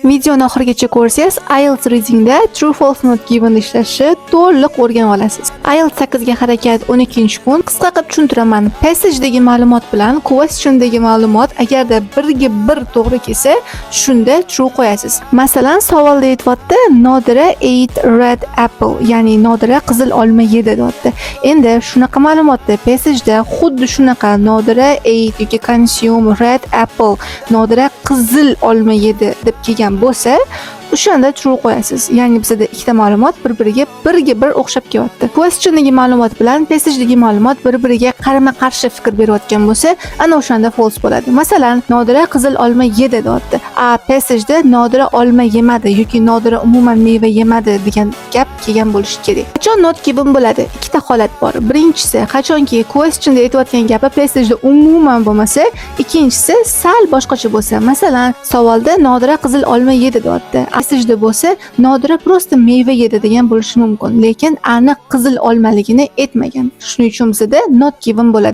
Videoni oxirigacha ko'rsangiz, IELTS readingda true, false, not given ishlashni to'liq o'rganib olasiz. IELTS 8 ga harakat, 12-kun. Qisqa qilib tushuntiraman. Passagedagi ma'lumot bilan questiondagi ma'lumot agarda birga bir to'g'ri kelsa, shunda true qo'yasiz. Masalan, savolda aytyapti: "Nodira ate red apple", ya'ni Nodira qizil olma yedi, deyapti. Endi shunaqa ma'lumotni passageda xuddi shunaqa "Nodira ate" yoki "consume red apple", Nodira qizil olma yedi deb kelgan bo'lsa, o'shanda true qo'yasiz. Ya'ni bizada ikkita ma'lumot bir-biriga birga bir o'xshab kelyapti. Questiondagi ma'lumot bilan passagedagi ma'lumot bir-biriga qarama-qarshi fikr berayotgan bo'lsa, ana o'shanda false bo'ladi. Masalan, Nodira qizil olma yedi, deyapti. A passageda Nodira olma yemadi yoki Nodira umuman meva yemadi degan gap kelgan bo'lishi kerak. Qachon not given bo'ladi? Ikkita holat bor. Birinchisi, qachonki questionda aytayotgan gapi passageda umuman bo'lmasa, ikkinchisi sal boshqacha bo'lsa. Masalan, savolda "Nodira qizil olma yedi", deyapti. Passageda bo'lsa "Nodira просто meva yedi" degan bo'lishi mumkin, lekin aniq qizil olmaligini aytmagan. Shuning uchun bizada not given bo'ladi.